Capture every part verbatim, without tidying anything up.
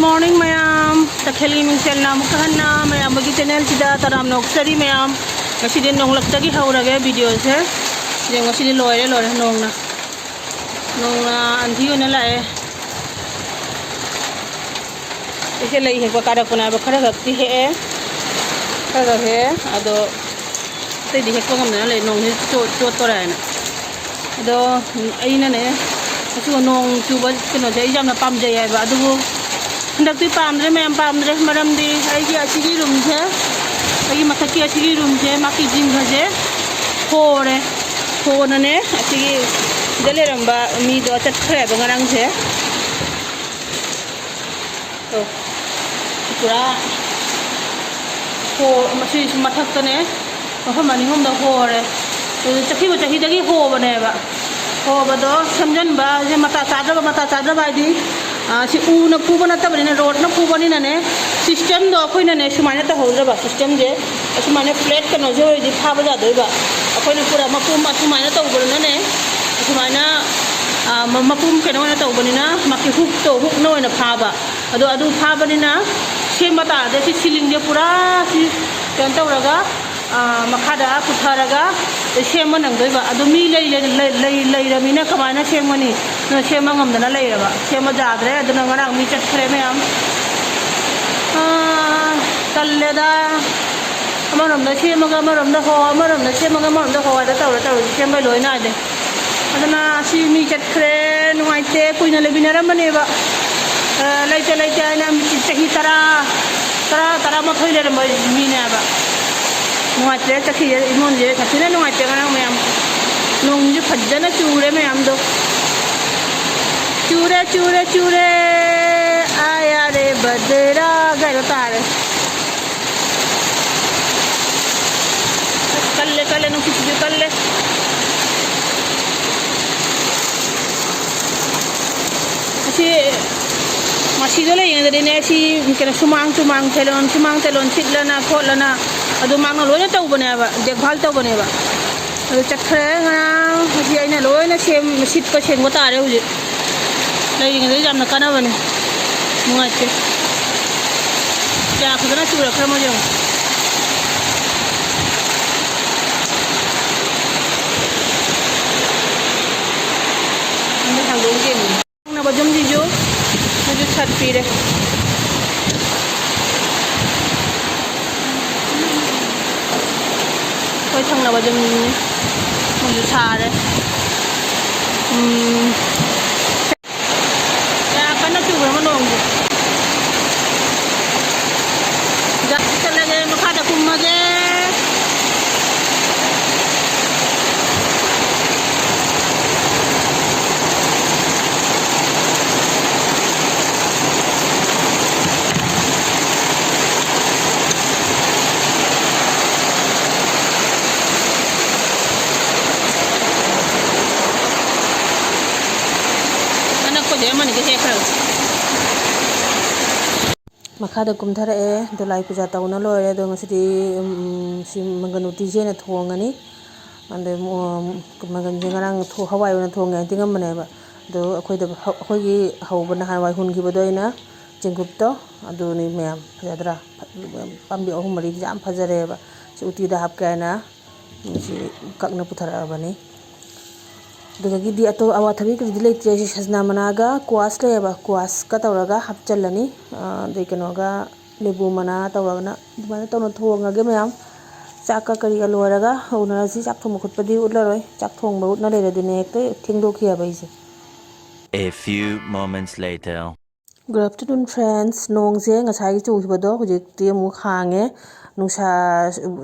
Morning ꯃꯌꯥꯝ, ꯇꯈꯦꯜꯒꯤ ꯃꯤꯡꯁꯦꯜꯅ ꯑꯃꯨꯛꯀ ꯍꯟꯅ ꯃꯌꯥꯝ ꯑꯃꯒꯤ ꯆꯦꯅꯦꯜꯁꯤꯗ ꯇꯔꯥꯝꯅ ꯑꯣꯛꯆꯔꯤ ꯃꯌꯥꯝ꯫ ꯉꯁꯤꯗꯤ ꯅꯣꯡꯂꯛꯇꯒꯤ ꯍꯧꯔꯒꯦ ꯚꯤꯗꯤꯑꯣꯁꯦ꯫ ꯌꯦꯡꯉꯣ, ꯉꯁꯤꯗꯤ ꯂꯣꯏꯔꯦ, ꯂꯣꯏꯔꯦ ꯅꯣꯡꯅ꯫ ꯅꯣꯡꯅ ꯑꯟꯙꯤ ꯑꯣꯏꯅ ꯂꯥꯛꯑꯦ꯫ ꯑꯩꯁꯦ ꯂꯩ ꯍꯦꯛꯄ ꯀꯥꯔꯛꯄꯅꯦ ꯍꯥꯏꯕ, ꯈꯔ ꯈꯛꯇꯤ ꯍꯦꯛꯑꯦ, ꯈꯔ ꯈꯛ ꯍꯦꯛꯑꯦ꯫ ꯑꯗꯣ ꯑꯇꯩꯗꯤ ꯍꯦꯛꯄ ꯉꯝꯗꯅ ꯂꯩ, ꯅꯣꯡꯁꯤ ꯆꯣꯠ-, ꯆꯣꯠꯇꯣꯔꯦ ꯍꯥꯏꯅ꯫ ꯑꯗꯣ ꯑꯩꯅꯅꯦ, ꯑꯁꯤꯒꯨꯝꯕ ꯅꯣꯡ ꯆꯨꯕ ꯀꯩꯅꯣꯁꯦ ꯑꯩꯁꯦ ꯌꯥꯝꯅ ꯄꯥꯝꯖꯩ ꯍꯥꯏꯕ꯫ ꯑꯗꯨꯕꯨ ꯍꯟꯗꯛꯇꯤ ꯄꯥꯝꯗ꯭ꯔꯦ ꯃꯌꯥꯝ, ꯄꯥꯝꯗ꯭ꯔꯦ꯫ ꯃꯔꯝꯗꯤ ꯑꯩꯒꯤ ꯑꯁꯤꯒꯤ ꯔꯨꯝꯁꯦ, ꯑꯩꯒꯤ ꯃꯊꯛꯀꯤ ꯑꯁꯤꯒꯤ ꯔꯨꯝꯁꯦ, ꯃꯥꯀꯤ ꯖꯤꯡꯒꯁꯦ ꯍꯣꯔꯦ꯫ ꯍꯣꯅꯅꯦ ꯑꯁꯤꯒꯤ ꯁꯤꯗ ꯂꯩꯔꯝꯕ ꯃꯤꯗꯣ ꯆꯠꯈ꯭ꯔꯦꯕ ꯉꯔꯥꯡꯁꯦ꯫ ꯇꯣ, ꯄꯨꯔꯥ ꯍꯣ-, ꯃꯁꯤꯁꯨ ꯃꯊꯛꯇꯅꯦ, ꯃꯐꯝ ꯑꯅꯤ ꯑꯍꯨꯝꯗ ꯍꯣꯔꯦ꯫ ꯑꯗꯨ ꯆꯠꯈꯤꯕ ꯆꯍꯤꯗꯒꯤ ꯍꯣꯕꯅꯦꯕ꯫ ꯍꯣꯕꯗꯣ ꯁꯦꯝꯖꯤꯟꯕ ꯍꯥꯏꯁꯦ ꯃꯇꯥ ꯆꯥꯗ꯭ꯔꯕ, ꯃꯇꯥ ꯆꯥꯗ꯭ꯔꯕ ꯍꯥꯏꯗꯤ, ꯑ, ꯁꯤ ꯎꯅ ꯐꯨꯕ ꯅꯠꯇꯕꯅꯤꯅ, ꯔꯣꯗꯅ ꯐꯨꯕꯅꯤꯅꯅꯦ, ꯁꯤꯁꯇꯦꯝꯗꯣ ꯑꯩꯈꯣꯏꯅꯅꯦ ꯁꯨꯃꯥꯏꯅ ꯇꯧꯍꯧꯗ꯭ꯔꯕ, ꯁꯤꯁꯇꯦꯝꯁꯦ ꯑꯁꯨꯃꯥꯏꯅ ꯐ꯭ꯂꯦꯠ ꯀꯩꯅꯣꯁꯦ ꯑꯣꯏꯔꯗꯤ ꯐꯥꯕ ꯌꯥꯗꯣꯏꯕ꯫ ꯑꯩꯈꯣꯏꯅ ꯄꯨꯔꯥ ꯃꯄꯨꯝ ꯑꯁꯨꯃꯥꯏꯅ ꯇꯧꯕꯗꯨꯅꯅꯦ, ꯑꯁꯨꯃꯥꯏꯅ, ꯑ, ꯃ-, ꯃꯄꯨꯝ ꯀꯩꯅꯣ ꯑꯣꯏꯅ ꯇꯧꯕꯅꯤꯅ, ꯃꯥꯒꯤ ꯍꯨꯛꯇꯣ, ꯍꯨꯛꯅ ꯑꯣꯏꯅ ꯐꯥꯕ꯫ ꯑꯗꯣ ꯑꯗꯨ ꯐꯥꯕꯅꯤꯅ ꯁꯦꯝꯕ ꯇꯥꯔꯗꯤ ꯁꯤ ꯁꯤꯂꯤꯡꯁꯦ ꯄꯨꯔꯥ ꯁꯤ ꯀꯩꯅꯣ ꯇꯧꯔꯒ, ꯑꯥ, ꯃꯈꯥꯗ ꯄꯨꯊꯔꯒ ꯁꯦꯝꯕ ꯅꯪꯗꯣꯏꯕ꯫ ꯑꯗꯣ ꯃꯤ ꯂꯩ-, ꯂꯩ-, ꯂꯩ-, ꯂꯩꯔꯃꯤꯅ ꯀꯃꯥꯏꯅ ꯁꯦꯝꯒꯅꯤ? ꯑꯗꯨꯅ ꯁꯦꯝꯕ ꯉꯝꯗꯅ ꯂꯩꯔꯕ, ꯁꯦꯝꯕ ꯌꯥꯗ꯭ꯔꯦ꯫ ꯑꯗꯨꯅ ꯉꯔꯥꯡ ꯃꯤ ꯆꯠꯈ꯭ꯔꯦ ꯃꯌꯥꯝ꯫ ꯑꯥ, ꯇꯜꯂꯦꯗ꯫ ꯑꯃꯔꯣꯝꯗ ꯁꯦꯝꯃꯒ ꯑꯃꯔꯣꯝꯗ ꯍꯣ, ꯑꯃꯔꯣꯝꯗ ꯁꯦꯝꯃꯒ ꯑꯃꯔꯣꯝꯗ ꯍꯣ ꯍꯥꯏꯗ ꯇꯧꯔ ꯇꯧꯔꯤꯁꯦ, ꯁꯦꯝꯕꯩ ꯂꯣꯏ ꯅꯥꯏꯗꯦ꯫ ꯑꯗꯨꯅ ꯁꯤ ꯃꯤ ꯆꯠꯈ꯭ꯔꯦ, ꯅꯨꯡꯉꯥꯏꯇꯦ꯫ ꯀꯨꯏꯅ ꯂꯩꯃꯤꯟꯅꯔꯝꯕꯅꯦꯕ, ꯑ, ꯂꯩꯇ ꯂꯩꯇ ꯍꯥꯏꯅ ꯆꯍꯤ ꯇꯔꯥ, ꯇꯔꯥ, ꯇꯔꯥꯃꯥꯊꯣꯏ ꯂꯩꯔꯝꯕ ꯃꯤꯅꯦꯕ꯫ ꯅꯨꯡꯉꯥꯏꯇ꯭ꯔꯦ ꯆꯠꯈꯤꯁꯦ, ꯏꯃꯣꯟꯁꯦ ꯁꯥꯊꯤꯅ ꯅꯨꯡꯉꯥꯏꯇꯦ ꯉꯔꯥꯡ ꯃꯌꯥꯝ꯫ ꯅꯣꯡꯁꯦ ꯐꯖꯅ ꯆꯨꯔꯦ ꯃꯌꯥꯝꯗꯣ꯫ ꯆꯨꯔꯦ, ꯆꯨꯔꯦ, ꯆꯨꯔꯦ꯫ ꯑꯥ, ꯌꯥꯔꯦ, ꯕꯗꯔꯥ ꯀꯥꯏꯗꯣ ꯇꯥꯔꯦ꯫ ꯑꯁ, ꯀꯜꯂꯦ, ꯀꯜꯂꯦ, ꯅꯨꯡꯁꯤꯠꯁꯤꯁꯨ ꯀꯜꯂꯦ꯫ ꯑꯁꯤ ꯃꯁꯤꯗ ꯂꯩꯔꯤꯉꯩꯗꯗꯤꯅꯦ, ꯁꯤ ꯀꯩꯅꯣ, ꯁꯨꯃꯥꯡ, ꯁꯨꯃꯥꯡ ꯇꯦꯂꯣꯟ, ꯁꯨꯃꯥꯡ ꯇꯦꯂꯣꯟ ꯁꯤꯠꯂꯅ ꯈꯣꯠꯂꯅ ꯑꯗꯨꯃꯥꯡꯅ ꯂꯣꯏꯅ ꯇꯧꯕꯅꯦꯕ, ꯗꯦꯛꯚꯥꯜ ꯇꯧꯕꯅꯦꯕ꯫ ꯑꯗꯨ ꯆꯠꯈ꯭ꯔꯦ ꯉꯔꯥꯡ꯫ ꯍꯧꯖꯤꯛ ꯑꯩꯅ ꯂꯣꯏꯅ ꯁꯦꯝ-, ꯁꯤꯠꯄ ꯁꯦꯡꯕ ꯇꯥꯔꯦ ꯍꯧꯖꯤꯛ꯫ ꯂꯩꯔꯤꯉꯩꯗ ꯌꯥꯝꯅ ꯀꯥꯟꯅꯕꯅꯦ꯫ ꯅꯨꯡꯉꯥꯏꯇꯦ꯫ ꯀꯌꯥ ꯐꯖꯅ ꯆꯨꯔꯛꯈ꯭ꯔꯃꯣ ꯌꯦꯡꯉꯣ꯫ ꯑꯝꯇ ꯍꯥꯡꯗꯣꯛꯑꯒ ꯌꯦꯡꯉꯨ꯫ ꯊꯪꯅꯕ ꯌꯨꯝꯁꯤꯁꯨ ꯃꯣꯏꯁꯨ ꯁꯠꯄꯤꯔꯦ꯫ ꯑꯩꯈꯣꯏ ꯊꯪꯅꯕ ꯌꯨꯝ ꯃꯣꯏꯁꯨ ꯁꯥꯔꯦ꯫ ꯎꯝ꯫ ꯀꯌꯥ ꯀꯟꯅ ꯆꯨꯈ꯭ꯔꯕ ꯅꯣꯡꯁꯦ꯫ ꯆꯠꯂꯒꯦ, ꯃꯈꯥꯗ ꯀꯨꯝꯃꯒꯦ꯫ ꯑꯅꯛꯄꯗꯩ ꯑꯃꯅꯤꯒ ꯍꯦꯛꯈ꯭ꯔꯒꯦ꯫ ꯃꯈꯥꯗ ꯀꯨꯝꯊꯔꯛꯑꯦ꯫ ꯑꯗꯣ ꯂꯥꯏ ꯄꯨꯖꯥ ꯇꯧꯅ ꯂꯣꯏꯔꯦ꯫ ꯑꯗꯣ ꯉꯁꯤꯗꯤ, ꯎꯝ, ꯁꯤ ꯃꯪꯒꯟ ꯎꯇꯤꯁꯦ ꯑꯣꯏꯅ ꯊꯣꯡꯉꯅꯤ꯫ ꯑꯗꯩ, ꯎꯝ, ꯃꯪꯒꯟꯁꯦ ꯉꯔꯥꯡ ꯊꯣ-, ꯍꯋꯥꯏ ꯑꯣꯏꯅ ꯊꯣꯡꯉꯦ ꯍꯥꯏꯅ ꯇꯤꯡꯉꯝꯕꯅꯦꯕ꯫ ꯑꯗꯣ ꯑꯩꯈꯣꯏꯗ ꯍꯧ-, ꯑꯩꯈꯣꯏꯒꯤ ꯍꯧꯕ ꯅꯍꯥꯟꯋꯥꯏ ꯍꯨꯟꯈꯤꯕꯗꯣ ꯑꯩꯅ ꯆꯦꯡꯀꯨꯞꯇꯣ, ꯑꯗꯨꯅꯤ ꯃꯌꯥꯝ꯫ ꯐꯖꯗ꯭ꯔꯥ? ꯄꯥꯝꯕꯤ ꯑꯍꯨꯝ ꯃꯔꯤꯗꯤ ꯌꯥꯝ ꯐꯖꯔꯦꯕ꯫ ꯁꯤ ꯎꯇꯤꯗ ꯍꯥꯞꯀꯦ ꯍꯥꯏꯅ ꯁꯤ ꯀꯛꯅ ꯄꯨꯊꯔꯛꯑꯕꯅꯤ꯫ ꯑꯗꯨꯗꯒꯤꯗꯤ ꯑꯇꯣ-, ꯑꯋꯥꯊꯕꯤ ꯀꯔꯤꯗꯤ ꯂꯩꯇ꯭ꯔꯦ꯫ ꯁꯤ ꯁꯖꯅꯥ ꯃꯅꯥꯒ ꯀ꯭ꯋꯥꯁ ꯂꯩꯌꯦꯕ, ꯀ꯭ꯋꯥꯁꯀ ꯇꯧꯔꯒ ꯍꯥꯞꯆꯤꯜꯂꯅꯤ꯫ ꯑ, ꯑꯗꯩ ꯀꯩꯅꯣꯒ, ꯂꯦꯕꯨ ꯃꯅꯥ ꯇꯧꯔꯒꯅ ꯑꯗꯨꯃꯥꯏꯅ ꯇꯧꯅ ꯊꯣꯡꯉꯒꯦ ꯃꯌꯥꯝ꯫ ꯆꯥꯛꯀ ꯀꯔꯤꯒ ꯂꯣꯏꯔꯒ ꯎꯅꯔꯁꯤ꯫ ꯆꯥꯛ ꯊꯣꯡꯕ ꯈꯣꯠꯄꯗꯤ ꯎꯠꯂꯔꯣꯏ, ꯆꯥꯛ ꯊꯣꯡꯕ ꯎꯠꯅ ꯂꯩꯔꯗꯤꯅꯦ ꯍꯦꯛꯇ ꯊꯦꯡꯗꯣꯛꯈꯤꯑꯕ ꯑꯩꯁꯦ꯫ A few moments later. Good afternoon, friends. ꯅꯣꯡꯁꯦ ꯉꯁꯥꯏꯒꯤ ꯆꯨꯈꯤꯕꯗꯣ ꯍꯧꯖꯤꯛꯇꯤ ꯑꯃꯨꯛ ꯍꯥꯡꯉꯦ꯫ ꯅꯨꯡꯁꯥ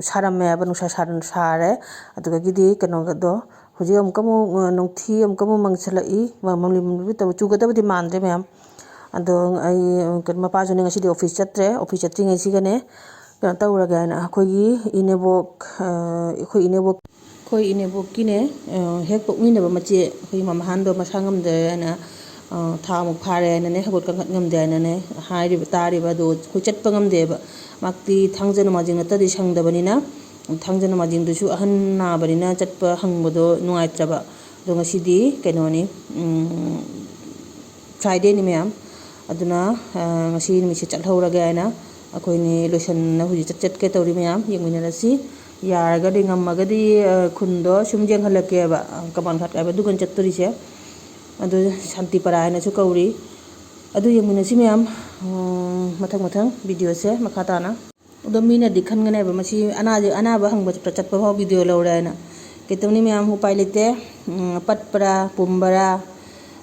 ꯁꯥꯔꯝꯃꯦ ꯍꯥꯏꯕ, ꯅꯨꯡꯁꯥ ꯁꯥꯔ-, ꯁꯥꯔꯦ꯫ ꯑꯗꯨꯗꯒꯤꯗꯤ ꯀꯩꯅꯣꯒꯗꯣ ꯍꯧꯖꯤꯛ ꯑꯃꯨꯛꯀ ꯑꯃꯨꯛ, ꯑ, ꯅꯨꯡꯊꯤ ꯑꯃꯨꯛꯀ ꯑꯃꯨꯛ ꯃꯪꯁꯤꯜꯂꯛꯏ꯫ ꯃ-, ꯃꯝꯂꯤ ꯃꯝꯂꯤ ꯇꯧ-, ꯆꯨꯒꯗꯕꯗꯤ ꯃꯥꯟꯗ꯭ꯔꯦ ꯃꯌꯥꯝ꯫ ꯑꯗꯣ ꯑꯩ, ꯑ, ꯀꯩꯅꯣ, ꯃꯄꯥꯁꯨꯅꯦ ꯉꯁꯤꯗꯤ office ꯆꯠꯇ꯭ꯔꯦ꯫ Office ꯆꯠꯇ꯭ꯔꯤꯉꯩꯁꯤꯒꯅꯦ ꯀꯩꯅꯣ ꯇꯧꯔꯒꯦ ꯍꯥꯏꯅ ꯑꯩꯈꯣꯏꯒꯤ ꯏꯅꯦꯕꯣꯛ, ꯑ, ꯑꯩꯈꯣꯏ ꯏꯅꯦꯕꯣꯛ ꯑꯩꯈꯣꯏ ꯏꯅꯦꯕꯣꯛꯀꯤꯅꯦ, ꯑ, ꯍꯦꯛ ꯄꯣꯛꯃꯤꯟꯅꯕ ꯃꯆꯦ ꯑꯩꯈꯣꯏ ꯃꯃꯥꯍꯟꯗꯣ ꯃꯁꯥ ꯉꯝꯗ꯭ꯔꯦꯅ, ꯑ, ꯊꯥꯃꯨꯛ ꯐꯥꯔꯦ ꯍꯥꯏꯅꯅꯦ, ꯍꯧꯒꯠ ꯀꯥꯡꯈꯠ ꯉꯝꯗꯦ ꯍꯥꯏꯅꯅꯦ ꯍꯥꯏꯔꯤꯕ, ꯇꯥꯔꯤꯕ꯫ ꯑꯗꯣ ꯑꯩꯈꯣꯏ ꯆꯠꯄ ꯉꯝꯗꯦꯕ꯫ ꯃꯍꯥꯛꯇꯤ ꯊꯥꯡꯖ ꯅꯣꯡꯃꯥꯏꯖꯤꯡ ꯅꯠꯇ꯭ꯔꯗꯤ ꯁꯪꯗꯕꯅꯤꯅ, ꯊꯥꯡꯖ ꯅꯣꯡꯃꯥꯏꯖꯤꯡꯗꯨꯁꯨ ꯑꯍꯟ ꯅꯥꯕꯅꯤꯅ ꯆꯠꯄ ꯍꯪꯕꯗꯣ ꯅꯨꯡꯉꯥꯏꯇ꯭ꯔꯕ꯫ ꯑꯗꯣ ꯉꯁꯤꯗꯤ ꯀꯩꯅꯣꯅꯤ, ꯎꯝ, Fridayꯅꯤ ꯃꯌꯥꯝ꯫ ꯑꯗꯨꯅ, ꯑ, ꯉꯁꯤ ꯅꯨꯃꯤꯠꯁꯦ ꯆꯠꯍꯧꯔꯒꯦ ꯍꯥꯏꯅ ꯑꯩꯈꯣꯏꯅꯤ ꯂꯣꯏꯁꯟꯅ ꯍꯧꯖꯤꯛ ꯆꯠ-, ꯆꯠꯀꯦ ꯇꯧꯔꯤ ꯃꯌꯥꯝ꯫ ꯌꯦꯡꯃꯤꯟꯅꯔꯁꯤ꯫ ꯌꯥꯔꯒꯗꯤ, ꯉꯝꯃꯒꯗꯤ, ꯑ, ꯈꯨꯟꯗꯣ ꯁꯨꯝ ꯌꯦꯡꯍꯜꯂꯛꯀꯦꯕ, ꯑ, ꯀꯃꯥꯟ ꯘꯥꯠ ꯍꯥꯏꯕ ꯑꯗꯨꯒ ꯆꯠꯇꯣꯔꯤꯁꯦ꯫ ꯑꯗꯨ ꯁꯥꯟꯇꯤꯄꯥꯔꯥ ꯍꯥꯏꯅꯁꯨ ꯀꯧꯔꯤ꯫ ꯑꯗꯨ ꯌꯦꯡꯃꯤꯟꯅꯁꯤ ꯃꯌꯥꯝ꯫ ꯎꯝ, ꯃꯊꯪ ꯃꯊꯪ ꯚꯤꯗꯤꯑꯣꯁꯦ ꯃꯈꯥ ꯇꯥꯅ꯫ ꯑꯗꯣ ꯃꯤꯅꯗꯤ ꯈꯟꯒꯅꯦꯕ, "ꯃꯁꯤ ꯑꯅꯥ-, ꯑꯅꯥꯕ ꯍꯪꯕ ꯆꯠꯄ, ꯆꯠꯄ ꯐꯥꯎ ꯚꯤꯗꯤꯑꯣ ꯂꯧꯔꯦ" ꯍꯥꯏꯅ꯫ ꯀꯩꯇꯧꯅꯤ ꯃꯌꯥꯝ, ꯎꯄꯥꯏ ꯂꯩꯇꯦ꯫ ꯎꯝ, ꯄꯠꯄ꯭ꯔꯥ, ꯄꯨꯝꯕꯔꯥ,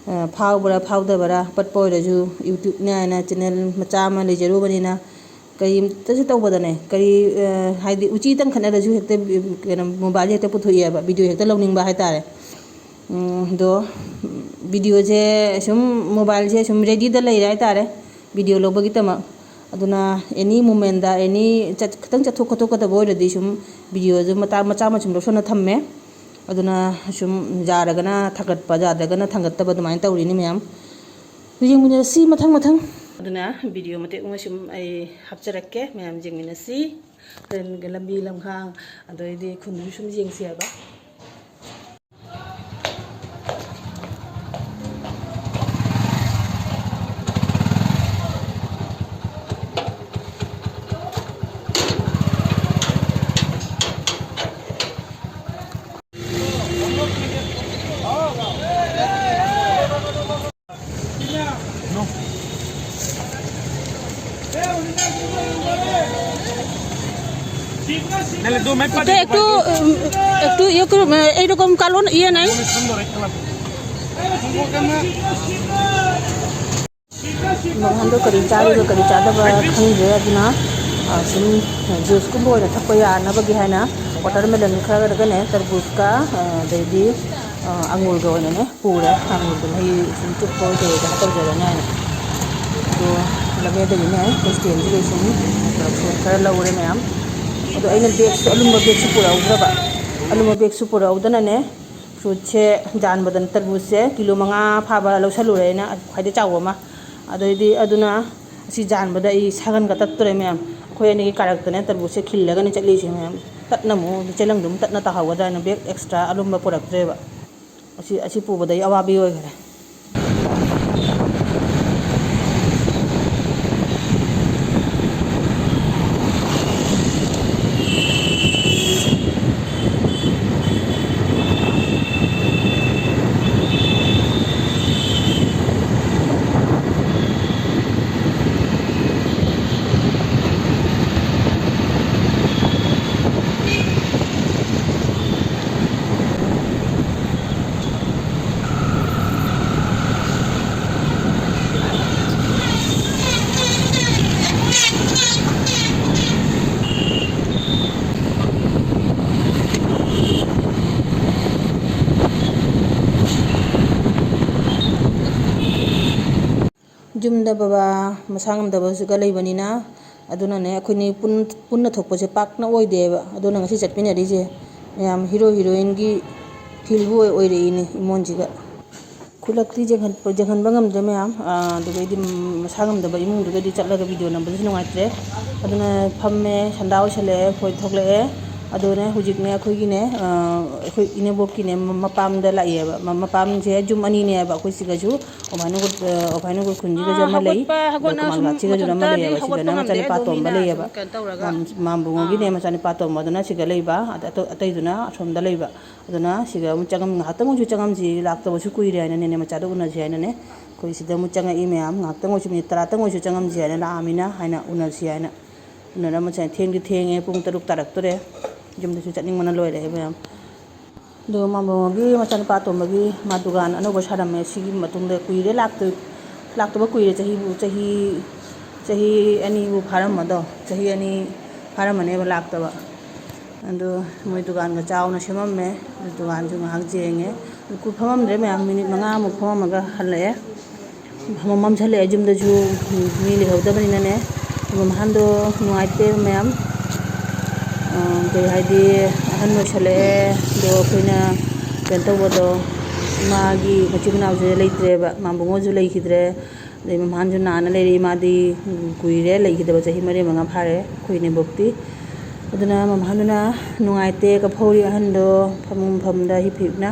ꯑ, ꯐꯥꯎꯕ꯭ꯔꯥ, ꯐꯥꯎꯗꯕ꯭ꯔꯥ, ꯄꯠꯄ ꯑꯣꯏꯔꯁꯨ YouTube-ꯅꯦ ꯍꯥꯏꯅ ꯆꯦꯅꯦꯜ ꯃꯆꯥ ꯑꯃ ꯂꯩꯖꯔꯨꯕꯅꯤꯅ, ꯀꯔꯤꯝꯇꯁꯨ ꯇꯧꯕꯗꯅꯦ, ꯀꯔꯤ, ꯑ, ꯍꯥꯏꯗꯤ ꯎꯆꯤꯇꯪ ꯈꯠꯅꯔꯁꯨ ꯍꯦꯛꯇ, ꯀꯩꯅꯣ, ꯃꯣꯕꯥꯏꯜꯁꯦ ꯍꯦꯛꯇ ꯄꯨꯊꯣꯛꯑꯦꯕ, ꯚꯤꯗꯤꯑꯣ ꯍꯦꯛꯇ ꯂꯧꯅꯤꯡꯕ ꯍꯥꯏꯇꯥꯔꯦ꯫ ꯎꯝ, ꯑꯗꯣ ꯚꯤꯗꯤꯑꯣꯁꯦ ꯁꯨꯝ, ꯃꯣꯕꯥꯏꯜꯁꯦ ꯁꯨꯝ ꯔꯦꯗꯤꯗ ꯂꯩꯔꯦ ꯍꯥꯏꯇꯥꯔꯦ, ꯚꯤꯗꯤꯑꯣ ꯂꯧꯕꯒꯤꯗꯃꯛ꯫ ꯑꯗꯨꯅ ꯑꯦꯅꯤ ꯃꯣꯃꯦꯟꯗ, ꯑꯦꯅꯤ ꯆꯠ-, ꯈꯤꯇꯪ ꯆꯠꯊꯣꯛ ꯈꯣꯠꯇꯣꯛꯀꯗꯕ ꯑꯣꯏꯔꯗꯤ ꯁꯨꯝ ꯚꯤꯗꯤꯑꯣꯁꯨ ꯃꯆꯥ, ꯃꯆꯥ ꯃꯆꯥ ꯁꯨꯝ ꯂꯧꯁꯟꯅ ꯊꯝꯃꯦ꯫ ꯑꯗꯨꯅ ꯁꯨꯝ ꯌꯥꯔꯒꯅ ꯊꯥꯒꯠꯄ, ꯌꯥꯗ꯭ꯔꯒꯅ ꯊꯥꯡꯒꯠꯇꯕ, ꯑꯗꯨꯃꯥꯏꯅ ꯇꯧꯔꯤꯅꯤ ꯃꯌꯥꯝ꯫ ꯑꯗꯨ ꯌꯦꯡꯃꯤꯟꯅꯔꯁꯤ ꯃꯊꯪ ꯃꯊꯪ꯫ ꯑꯗꯨꯅ ꯚꯤꯗꯤꯑꯣ ꯃꯇꯦꯛ ꯑꯃ ꯁꯨꯝ ꯑꯩ ꯍꯥꯞꯆꯔꯛꯀꯦ, ꯃꯌꯥꯝ ꯌꯦꯡꯃꯤꯟꯅꯁꯤ꯫ ꯍꯣꯔꯦꯟ ꯂꯝꯕꯤ ꯂꯝꯈꯥꯡ, ꯑꯗꯩꯗꯤ ꯈꯨꯟꯗꯨꯁꯨ ꯁꯨꯝ ꯌꯦꯡꯁꯤ ꯍꯥꯏꯕ꯫ একটু, উম, একটু ইয়ে করুন, এইরকম কালো ইয়ে নাই। ꯃꯃꯥꯡꯗꯣ ꯀꯔꯤ ꯆꯥꯔꯤꯕ ꯀꯔꯤ ꯆꯥꯗꯕ ꯈꯪꯗ꯭ꯔꯦ, ꯑꯗꯨꯅ, ꯑ, ꯁꯨꯝ ꯖꯨꯁꯀꯨꯝꯕ ꯑꯣꯏꯅ ꯊꯛꯄ ꯌꯥꯅꯕꯒꯤ ꯍꯥꯏꯅ ꯋꯥꯇꯔꯃꯦꯂꯟ ꯈꯔꯒꯅꯦ, ꯇꯔꯕꯨꯖꯀ, ꯑ, ꯑꯗꯩꯗꯤ, ꯑ, ꯑꯉꯨꯔꯒ ꯑꯣꯏꯅꯅꯦ ꯄꯨꯔꯦ꯫ ꯑꯉꯨꯔꯗꯨ ꯃꯍꯤ ꯁꯨꯝ ꯆꯨꯞꯄ ꯑꯣꯏ ꯀꯩ ꯑꯣꯏ ꯀꯩꯅꯣ ꯇꯧꯖꯔꯅꯤ ꯍꯥꯏꯅ꯫ ꯑꯗꯣ ꯂꯝꯃꯦꯗꯒꯤꯅꯦ ꯑꯩꯈꯣꯏ ꯁ꯭ꯇꯦꯟꯁꯤꯗꯩ ꯁꯨꯝ ꯐ꯭ꯔꯨꯠ ꯈꯔ ꯂꯧꯔꯦ ꯃꯌꯥꯝ꯫ ꯑꯗꯣ ꯑꯩꯅ ꯕꯦꯒꯁꯨ, ꯑꯂꯨꯝꯕ ꯕꯦꯒꯁꯨ ꯄꯨꯔꯛꯍꯧꯗ꯭ꯔꯕ, ꯑꯂꯨꯝꯕ ꯕꯦꯒꯁꯨ ꯄꯨꯔꯛꯍꯧꯗꯅꯅꯦ, ꯐ꯭ꯔꯨꯠꯁꯦ ꯌꯥꯟꯕꯗꯅ ꯇꯔꯕꯨꯖꯁꯦ ꯀꯤꯂꯣ ꯃꯉꯥ ꯐꯥꯕ ꯂꯧꯁꯜꯂꯨꯔꯦ ꯑꯩꯅ, ꯈ꯭ꯋꯥꯏꯗꯩ ꯆꯥꯎꯕ ꯑꯃ꯫ ꯑꯗꯩꯗꯤ ꯑꯗꯨꯅ ꯑꯁꯤ ꯌꯥꯟꯕꯗ ꯑꯩ ꯁꯥꯒꯟꯒ ꯇꯠꯇꯣꯔꯦ ꯃꯌꯥꯝ꯫ ꯑꯩꯈꯣꯏ ꯑꯅꯤꯒꯤ ꯀꯥꯔꯛꯇꯅꯦ ꯇꯔꯕꯨꯖꯁꯦ ꯈꯤꯜꯂꯒꯅꯦ ꯆꯠꯂꯤꯁꯦ ꯃꯌꯥꯝ꯫ ꯇꯠꯅ ꯑꯃꯨꯛ ꯆꯦꯂꯪꯗꯨ ꯑꯃꯨꯛ ꯇꯠꯅ ꯇꯥꯍꯧꯒꯗ꯭ꯔꯥ ꯍꯥꯏꯅ ꯕꯦꯒ ꯑꯦꯛꯁꯇ꯭ꯔꯥ ꯑꯂꯨꯝꯕ ꯄꯨꯔꯛꯇ꯭ꯔꯦꯕ꯫ ꯑꯁꯤ, ꯑꯁꯤ ꯄꯨꯕꯗ ꯑꯩ ꯑꯋꯥꯕꯤ ꯑꯣꯏꯈ꯭ꯔꯦ꯫ ꯌꯨꯝꯗ ꯕꯕꯥ ꯃꯁꯥ ꯉꯝꯗꯕꯁꯤꯒ ꯂꯩꯕꯅꯤꯅ, ꯑꯗꯨꯅꯅꯦ ꯑꯩꯈꯣꯏꯅꯤ ꯄꯨꯟ-, ꯄꯨꯟꯅ ꯊꯣꯛꯄꯁꯦ ꯄꯥꯛꯅ ꯑꯣꯏꯗꯦꯕ꯫ ꯑꯗꯨꯅ ꯉꯁꯤ ꯆꯠꯃꯤꯟꯅꯔꯤꯁꯦ ꯃꯌꯥꯝ ꯍꯤꯔꯣ ꯍꯤꯔꯣꯏꯟꯒꯤ ꯐꯤꯜꯕꯨ ꯑꯣꯏ-, ꯑꯣꯏꯔꯛꯏꯅꯦ ꯏꯃꯣꯟꯁꯤꯒ꯫ ꯈꯨꯂꯛꯇꯤ ꯌꯦꯡꯍꯟ-, ꯌꯦꯡꯍꯟꯕ ꯉꯝꯗ꯭ꯔꯦ ꯃꯌꯥꯝ꯫ ꯑꯥ, ꯑꯗꯨꯒꯩꯗꯤ ꯃꯁꯥ ꯉꯝꯗꯕ ꯏꯃꯨꯡꯗꯨꯒꯗꯤ ꯆꯠꯂꯒ ꯚꯤꯗꯤꯑꯣ ꯅꯝꯕꯗꯨꯁꯨ ꯅꯨꯡꯉꯥꯏꯇ꯭ꯔꯦ꯫ ꯑꯗꯨꯅ ꯐꯝꯃꯦ, ꯁꯟꯗꯥ ꯑꯣꯏꯁꯜꯂꯛꯑꯦ, ꯈꯣꯏ ꯊꯣꯛꯂꯛꯑꯦ꯫ ꯑꯗꯨꯅꯦ ꯍꯧꯖꯤꯛꯅꯦ ꯑꯩꯈꯣꯏꯒꯤꯅꯦ, ꯑꯥ, ꯑꯩꯈꯣꯏ ꯏꯅꯦꯕꯣꯛꯀꯤꯅꯦ ꯃ-, ꯃꯄꯥꯝꯗ ꯂꯥꯛꯑꯦꯕ꯫ ꯃ-, ꯃꯄꯥꯝꯁꯦ ꯌꯨꯝ ꯑꯅꯤꯅꯦꯕ ꯑꯩꯈꯣꯏ ꯁꯤꯒꯁꯨ꯫ ꯑꯣꯐꯥꯏꯅꯨꯒꯨꯔ, ꯑ, ꯑꯣꯐꯥꯏꯅꯨꯒꯨꯔ ꯈꯨꯟꯁꯤꯒꯁꯨ ꯑꯃ ꯂꯩ, ꯍꯧꯒꯠꯄ, ꯍꯧꯒꯠꯅ ꯑꯗꯨꯒ ꯁꯨꯝ ꯀꯃꯜꯒꯥꯠꯁꯤꯒꯁꯨ ꯑꯃ ꯃꯇꯣꯝꯇꯗꯤ ꯂꯩꯌꯦꯕ꯫ ꯍꯧꯒꯠꯄ ꯁꯤꯗꯅ ꯉꯝꯗꯦ, ꯃꯆꯥꯅꯨꯄꯥ ꯇꯨꯝꯃꯤꯅ ꯑꯇꯣꯝꯕ ꯁꯨꯝ ꯂꯩꯌꯦꯕ꯫ ꯀꯩꯅꯣ ꯇꯧꯔꯒ꯫ ꯃꯥꯝ-, ꯃꯥꯝꯕꯨꯡꯉꯣꯒꯤꯅꯦ ꯑꯥ꯫ ꯃꯆꯥꯅꯨꯄꯥ ꯑꯇꯣꯝꯕꯗꯨꯅ ꯁꯤꯗ ꯂꯩꯕ, ꯑꯗ-, ꯑꯇꯣ-, ꯑꯇꯩꯗꯨꯅ ꯑꯁꯣꯝꯗ ꯂꯩꯕ꯫ ꯑꯗꯨꯅ ꯁꯤꯒ ꯑꯃꯨꯛ ꯆꯪꯉꯝ-, ꯉꯥꯏꯍꯥꯛꯇꯪ ꯑꯣꯏꯁꯨ ꯆꯪꯉꯝꯁꯤ, ꯂꯥꯛꯇꯕꯁꯨ ꯀꯨꯏꯔꯦ ꯍꯥꯏꯅꯅꯦ, ꯃꯆꯥꯗꯣ ꯎꯅꯁꯤ ꯍꯥꯏꯅꯅꯦ꯫ ꯑꯩꯈꯣꯏ ꯁꯤꯗ ꯑꯃꯨꯛ ꯆꯪꯉꯛꯏ ꯃꯌꯥꯝ, ꯉꯥꯏꯍꯥꯛꯇꯪ ꯑꯣꯏꯁꯨ, ꯃꯤꯅꯤꯠ ꯇꯔꯥꯇꯪ ꯑꯣꯏꯁꯨ ꯆꯪꯉꯝꯁꯤ ꯍꯥꯏꯅ ꯂꯥꯛꯑꯃꯤꯅ ꯍꯥꯏꯅ ꯎꯅꯁꯤ ꯍꯥꯏꯅ꯫ ꯎꯅꯔ ꯃꯁꯦ ꯊꯦꯡꯗꯤ ꯊꯦꯡꯉꯦ, ꯄꯨꯡ ꯇꯔꯨꯛ ꯇꯥꯔꯛꯇꯣꯔꯦ꯫ ꯌꯨꯝꯗꯁꯨ ꯆꯠꯅꯤꯡꯕꯅ ꯂꯣꯏꯔꯦ ꯃꯌꯥꯝ꯫ ꯑꯗꯣ ꯃꯥꯝꯕꯣꯝꯒꯤ ꯃꯆꯥꯅꯨꯄꯥ ꯑꯇꯣꯝꯕꯒꯤ ꯃꯥ ꯗꯨꯀꯥꯟ ꯑꯅꯧꯕ ꯁꯥꯔꯝꯃꯦ꯫ ꯁꯤꯒꯤ ꯃꯇꯨꯡꯗ ꯀꯨꯏꯔꯦ ꯂꯥꯛꯇ-, ꯂꯥꯛꯇꯕ ꯀꯨꯏꯔꯦ꯫ ꯆꯍꯤꯕꯨ, ꯆꯍꯤ, ꯆꯍꯤ ꯑꯅꯤꯕꯨ ꯐꯥꯔꯝꯃꯗꯣ, ꯆꯍꯤ ꯑꯅꯤ ꯐꯥꯔꯝꯃꯅꯦꯕ ꯂꯥꯛꯇꯕ꯫ ꯑꯗꯣ ꯃꯣꯏ ꯗꯨꯀꯥꯟꯒ ꯆꯥꯎꯅ ꯁꯦꯝꯃꯝꯃꯦ꯫ ꯑꯗꯨ ꯗꯨꯀꯥꯟꯁꯨ ꯉꯥꯏꯍꯥꯛ ꯌꯦꯡꯉꯦ꯫ ꯑꯗꯨ ꯐꯝꯃꯝꯗ꯭ꯔꯦ ꯃꯌꯥꯝ, ꯃꯤꯅꯤꯠ ꯃꯉꯥꯃꯨꯛ ꯐꯝꯃꯝꯃꯒ ꯍꯜꯂꯛꯑꯦ꯫ ꯃꯝꯁꯜꯂꯛꯑꯦ, ꯌꯨꯝꯗꯁꯨ ꯃꯤ ꯂꯩꯍꯧꯗꯕꯅꯤꯅꯅꯦ꯫ ꯃꯝꯍꯥꯟꯗꯣ ꯅꯨꯡꯉꯥꯏꯇꯦ ꯃꯌꯥꯝ꯫ ꯑ, ꯀꯩ ꯍꯥꯏꯗꯤ, ꯑꯍꯟ ꯑꯣꯏꯁꯜꯂꯛꯑꯦ꯫ ꯑꯗꯣ ꯑꯩꯈꯣꯏꯅ ꯀꯩꯅꯣ ꯇꯧꯕꯗꯣ, ꯃꯥꯒꯤ ꯃꯆꯤꯟ ꯃꯅꯥꯎꯁꯦ ꯂꯩꯇ꯭ꯔꯦꯕ, ꯃꯥꯝꯕꯨꯡꯉꯣꯁꯨ ꯂꯩꯈꯤꯗ꯭ꯔꯦ꯫ ꯑꯗꯩ ꯃꯝꯍꯥꯟꯁꯨ ꯅꯥꯅ ꯂꯩꯔꯤ, ꯃꯥꯗꯤ ꯀꯨꯏꯔꯦ ꯂꯩꯈꯤꯗꯕ, ꯆꯍꯤ ꯃꯔꯤ ꯃꯉꯥ ꯐꯥꯔꯦ ꯑꯩꯈꯣꯏ ꯏꯅꯦꯝꯕꯣꯛꯇꯤ꯫ ꯑꯗꯨꯅ ꯃꯝꯍꯥꯟꯗꯨꯅ ꯅꯨꯡꯉꯥꯏꯇꯦ, ꯀꯞꯐꯧꯔꯤ ꯑꯍꯟꯗꯣ, ꯐꯃꯨꯡ ꯐꯝꯗ ꯍꯤꯞ ꯍꯤꯞꯅ꯫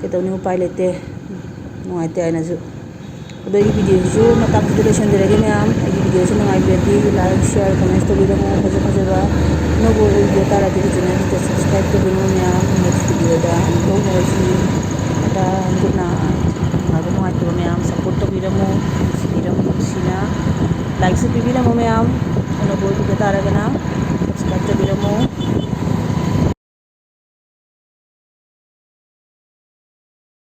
ꯀꯩꯗꯧꯅꯤ, ꯎꯄꯥꯏ ꯂꯩꯇꯦ, ꯅꯨꯡꯉꯥꯏꯇꯦ ꯍꯥꯏꯅꯁꯨ꯫ ꯑꯗꯣ ꯑꯩꯒꯤ ꯚꯤꯗꯤꯑꯣꯁꯤꯁꯨ ꯃꯇꯥꯡꯁꯤꯗ ꯂꯣꯏꯁꯤꯟꯖꯔꯒꯦ ꯃꯌꯥꯝ꯫ ꯑꯩꯒꯤ ꯚꯤꯗꯤꯑꯣꯁꯤ ꯅꯨꯡꯉꯥꯏꯕꯤꯔꯗꯤ like, share, comments ꯇꯧꯕꯤꯔꯝꯃꯨ꯫ ꯐꯖ ꯐꯖꯕ ꯑꯅꯧꯕ ꯚꯤꯗꯤꯑꯣ ꯇꯥꯔꯗꯤ ꯐꯖꯅ ꯍꯦꯛꯇ subscribe ꯇꯧꯕꯤꯔꯝꯃꯨ ꯃꯌꯥꯝ꯫ Next ꯚꯤꯗꯤꯑꯣꯗ ꯑꯃꯨꯛ ꯎꯅꯔꯁꯤ꯫ Tata, good night꯫ ꯅꯨꯡꯉꯥꯏꯕ ꯅꯨꯡꯉꯥꯏꯇꯕ ꯃꯌꯥꯝ support ꯇꯧꯕꯤꯔꯝꯃꯨ, ꯅꯨꯡꯁꯤꯕꯤꯔꯝꯃꯨ, ꯅꯨꯡꯁꯤꯅ likes ꯄꯤꯕꯤꯔꯝꯃꯨ ꯃꯌꯥꯝ꯫ ꯑꯅꯧꯕ ꯚꯤꯗꯤꯑꯣ ꯇꯥꯔꯒꯅ subscribe ꯇꯧꯕꯤꯔꯝꯃꯨ꯫